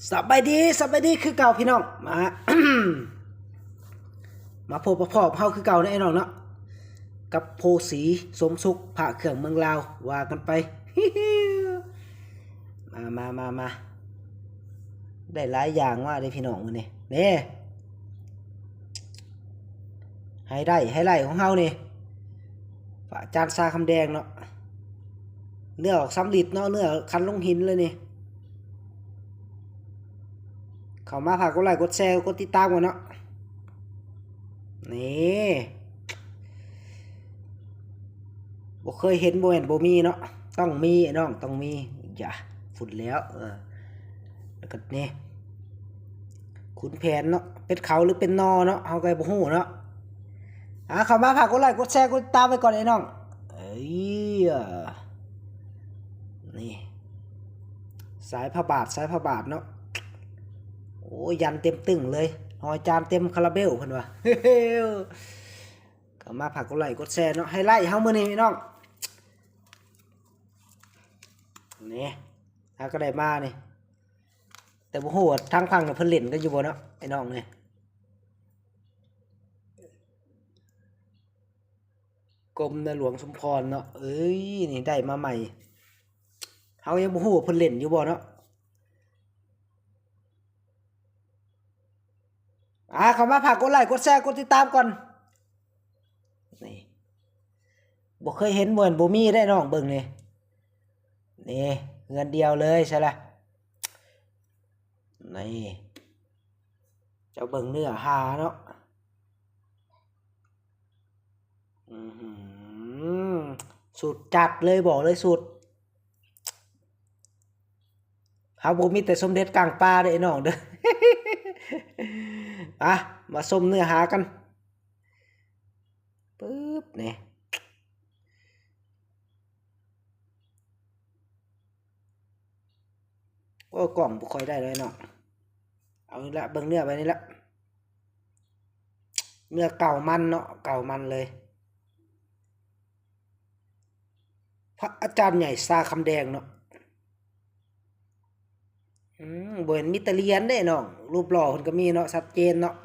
ສະບາຍດີ ສະບາຍດີຄືເກົ່າພີ່ນ້ອງ ມາ ມາພົບມາພໍ້ກັບເຮົາຄືເກົ່າເນາະ ໄອ້ນ້ອງເນາະ ກັບໂພສີສົມສຸກ ພະເຄື່ອງເມືອງລາວ ວ່າກັນໄປ ມາ ມາ ມາ ມາ ໄດ້ຫຼາຍຢ່າງມາເດ້ພີ່ນ້ອງມື້ນີ້ ເດ້ ໄຮໄລ ໄຮໄລຂອງເຮົານີ້ ພະອາຈານຊາຄຳແດງເນາະ ເນື້ອອອກສຳລິດເນາະ ເນື້ອຄັນລົງຫີນເລີຍນີ້ ເຂົ້າມາຝາກກົດໄລກົດແຊ ກົດຕິດຕາມກັນເນາະ ນີ້ ບໍ່ເຄີຍເຫັນບໍ່ແມ່ນບໍ່ມີເນາະ ຕ້ອງມີໄອ້ນ້ອງ ຕ້ອງມີ ຢ່າ ຝຸ່ນແລ້ວ ເອີ ແລ້ວກໍນີ້ ຂຸນແຜນເນາະ ເປັດເຂົາຫຼືເປັນໜໍ່ເນາະ ເຮົາກໍບໍ່ຮູ້ເນາະ ອ່າ ເຂົ້າມາຝາກກົດໄລກົດແຊ ກົດຕິດຕາມໄວ້ກ່ອນໄອ້ນ້ອງ ເອີຍ ນີ້ ສາຍພະບາດ ສາຍພະບາດເນາະ ໂອ້ຍ ຢັນເຕັມຕຶ້ງເລີຍ ຮອຍຈານເຕັມຄາລາເບວ ເພິ່ນວ່າ ເຂົ້າມາຝາກກົດໄລກົດແຊເນາະ ໄຮໄລເຮົາມື້ນີ້ພີ່ນ້ອງ ນີ້ ຫາກໍໄດ້ມານີ້ ແຕ່ບໍ່ຮູ້ວ່າທາງຝັ່ງເພິ່ນຫຼິ້ນກັນຢູ່ບໍ່ເນາະ ໄອ້ນ້ອງນີ້ ກົມນາຫຼວງສົມພອນເນາະ ເອີຍ ນີ້ໄດ້ມາໃໝ່ ເຮົາຍັງບໍ່ຮູ້ວ່າເພິ່ນຫຼິ້ນຢູ່ບໍ່ເນາະ ອ່າ ເຂົ້າມາຝາກກົດໄລກົດແຊ ກົດຕິດຕາມກ່ອນ ນີ້ ບໍ່ເຄີຍເຫັນບໍ່ແມ່ນບໍ່ມີເດ້ນ້ອງ ເບິ່ງນີ້ ນີ້ ເຮືອນດຽວເລີຍ ໃຊ່ລະ ນີ້ ເຈົ້າເບິ່ງເນື້ອຫາເນາະ ອືຫື ສຸດຈັດເລີຍ ບອກເລີຍສຸດ ເຮົາບໍ່ມີແຕ່ສົມເດັດກາງປ່າເດ້ນ້ອງເດີ ມາ ມາຊົມເນື້ອຫາກັນ ປຶບ ນີ້ ໂອ້ ກ້ອງບໍ່ຄ່ອຍໄດ້ເລີຍເນາະ ເອົານີ້ລະ ເບິ່ງເນື້ອໄວ້ນີ້ລະ ເນື້ອເກົ່າມັນເນາະ ເກົ່າມັນເລີຍ ພະອາຈານໃຫຍ່ຊາຄຳແດງເນາະ ອືມ ບໍ່ແມ່ນມີແຕ່ຫຼຽນເດ້ນ້ອງ ຮູບຫຼໍ່ເພິ່ນກໍມີເນາະ ຊັດເຈນເນາະ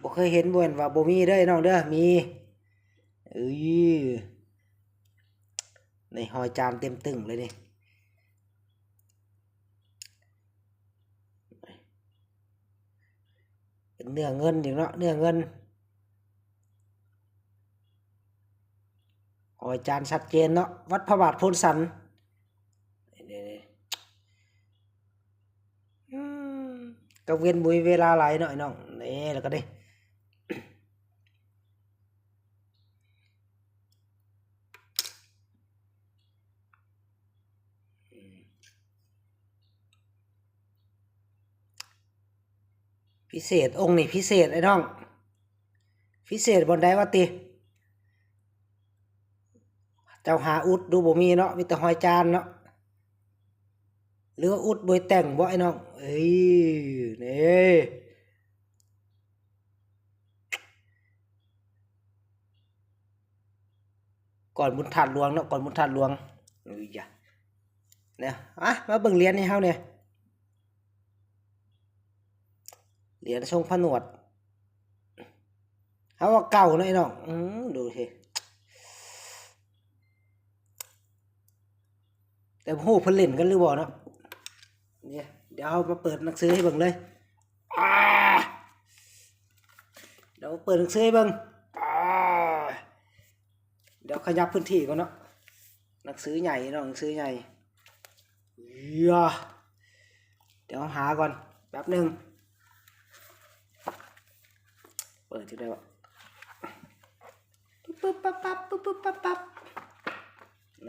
ບໍ່ເຄີຍເຫັນ ບໍ່ແມ່ນວ່າບໍ່ມີເດີນ້ອງເດີ ມີ ເອີຍ ໃນຮອຍຈານເຕັມຕຶ້ງເລີຍນີ້ ເປັນເນື້ອເງິນອີກເນາະ ເນື້ອເງິນ ຮອຍຈານຊັດເຈນເນາະ ວັດພະບາດໂພນສັນ ນີ້ ນີ້ ນີ້ ອືມ ກັງເວັນບໍ່ມີເວລາຫຼາຍເນາະໄອ້ນ້ອງ ນີ້ ແລ້ວກໍນີ້ ພິເສດ ອົງນີ້ພິເສດໄອ້ນ້ອງ ພິເສດບ່ອນໃດວະຕິ ເຈົ້າຫາອຸດດູບໍ່ມີເນາະ ມີແຕ່ຮອຍຈານເນາະ ຫຼືວ່າອຸດບໍ່ໄດ້ແຕ່ງບໍ່ໄອ້ນ້ອງ ເອີຍ ນີ້ ກ່ອນບຸນທາດຫຼວງເນາະ ກ່ອນບຸນທາດຫຼວງ ເອີຍ ເນຍ ມາ ມາເບິ່ງຫຼຽນໃຫ້ເຮົາແດ່ ຫຼຽນຊົງພະໜວດ ເຮົາວ່າເກົ່າເນາະໄອ້ນ້ອງ ອືມ ດູຊິ ແຕ່ບໍ່ຮູ້ເພິ່ນຫຼິ້ນກັນຫຼືບໍ່ເນາະ ນີ້ ດຽວເຮົາມາເປີດໜັງສືໃຫ້ເບິ່ງເລີຍ ອາ ດຽວເປີດໜັງສືໃຫ້ເບິ່ງ ອາ ດຽວຂະຫຍັບພື້ນທີ່ກ່ອນເນາະ ໜັງສືໃຫຍ່ເນາະ ໜັງສືໃຫຍ່ ເອີຍ ດຽວຫາກ່ອນ ແປັບໜຶ່ງ ເປີດຢູ່ໄດ້ບໍ່ ປຶບປັບປັບ ປຶບປັບປັບ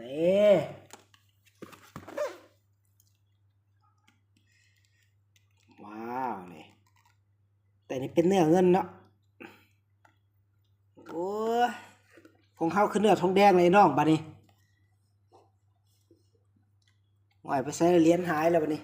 ນີ້ ວ້າວ ນີ້ ແຕ່ນີ້ເປັນເນື້ອເງິນເນາະ ໂອ້ຍ ຂອງເຮົາຄືເນື້ອທອງແດງເລີຍນ້ອງ ບາດນີ້ ໂອ້ຍ ໄປໃສລະ ຫຼຽນຫາຍແລ້ວບາດນີ້